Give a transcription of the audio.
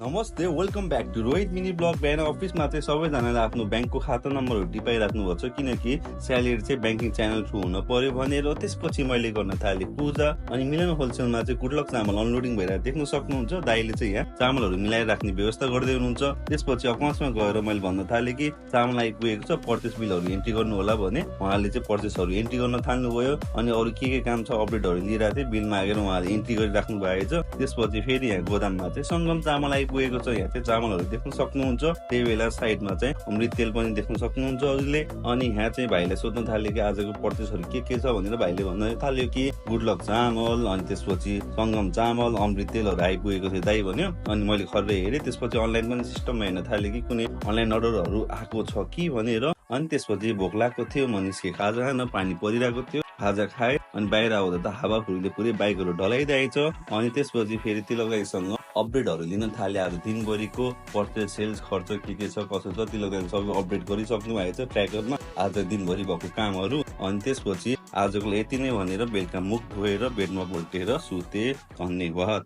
नमस्ते, welcome back to Rohit mini blog. बिहान अफिसमा चाहिँ सबैजनाले आफ्नो ब्याङ्कको खाता नम्बरहरू टिपाइराख्नु भएको छ, किनकि स्यालेरी चाहिँ ब्याङ्किङ च्यानल थ्रु हुन पर्यो भनेर। त्यसपछि मैले गर्न थालेँ पूजा। अनि मिलन होलसेलमा चाहिँ गुडलक चामल अनलोडिङ भएर देख्न सक्नुहुन्छ। दाइले चाहिँ यहाँ चामलहरू मिलाएर राख्ने व्यवस्था गर्दै हुनुहुन्छ। त्यसपछि अकाउन्ट्समा गएर मैले भन्न थालेँ कि चामल आइपुगेको छ, पर्चेस बिलहरू एन्ट्री गर्नु होला भने उहाँले चाहिँ पर्चेसहरू एन्ट्री गर्न थाल्नुभयो। अनि अरू के काम छ अपडेटहरू लिइरहेको थिएँ। बिल मागेर उहाँले एन्ट्री गरिराख्नु भएको छ। त्यसपछि फेरि यहाँ गोदाममा चाहिँ सङ्गम चामल पुगेको छ। यहाँ चाहिँ चामलहरू देख्न सक्नुहुन्छ। त्यही बेला साइडमा चाहिँ अमृत तेल पनि देख्न सक्नुहुन्छ हजुरले। अनि यहाँ चाहिँ भाइले सोध्न थाल्यो कि आजको पर्चेसहरू के छ भनेर। भाइले भन्न थाल्यो कि गुडलक चामल, अनि त्यसपछि सङ्गम चामल, अमृत तेलहरू आइपुगेको थियो दाइ भन्यो। अनि मैले खरेर हेरेँ। त्यसपछि अनलाइन पनि सिस्टममा हेर्न थालेँ कि कुनै अनलाइन अर्डरहरू आएको छ कि भनेर। अनि त्यसपछि भोक लागेको थियो, म निस्केँ खाजा खान। पानी परिरहेको थियो, खाजा खाएँ। अनि बाहिर आउँदा त हावाहुरीले पुरै बाइकहरू ढलाइदिएछ। अनि त्यसपछि फेरि तिलक दाइसँग अपडेटहरू लिन थाले। आज दिनभरिको पर्चेस सेल्स खर्च के छ कसो छ तिलक दाइले सबै अपडेट गरिसक्नु भएको छ ट्र्याकरमा, आज दिनभरि भएको कामहरू। अनि त्यसपछि आजको यति नै भनेर बेलुका मुख धोएर बेडमा पल्टेर सुते। धन्यवाद।